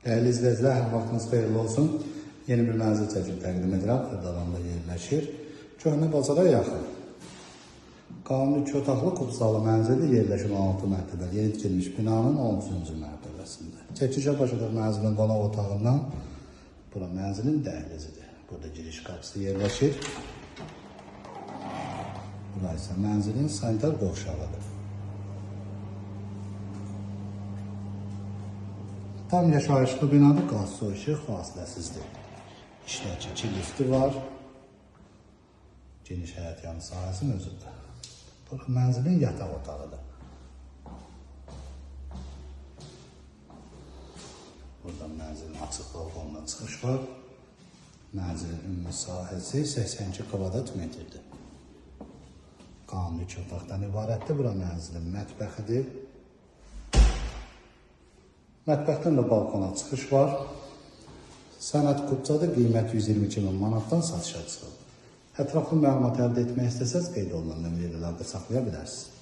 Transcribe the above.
Dəyərli izləyicilər, hər vaxtınız xeyirli olsun. Yeni bir mənzil çəkib təqdim edirəm. Xırdalanda yerləşir. Köhnə bazara yaxın. Qanuni iki otaqlı kubzalı mənzildə yerləşir 16 mərtəbəli yeni tikilmiş binanın 13-cü mərtəbəsində. Çəkilişə başladıq mənzilin qonaq otağından. Bura mənzilin dəhlizidir. Burada giriş qapısı yerləşir. Bura isə mənzilin sanitar qovşağıdır. Tam yaşayışlı binadır, qaz, su, işıq fasiləsizdir. İşlək iki lifti var. Geniş həyət yanı sahəsi mövcuddur. Bura mənzilin yataq otağıdır. Buradan mənzilin açıq balkonundan çıxış var. Mənzilin ümumi sahəsi 82 kvadrat metrdir. Qanuni iki otaqdan ibarətdir. Bura mənzilin mətbəxidir. Mətbəxdən də balkona çıxış var. Sənəd kupçadır, qiymət 122 min manatdan satışa çıxıb. Ətraflı məlumat əldə etmək istəsəz qeyd olunan nömrə ilə əlaqə saxlaya bilərsiniz.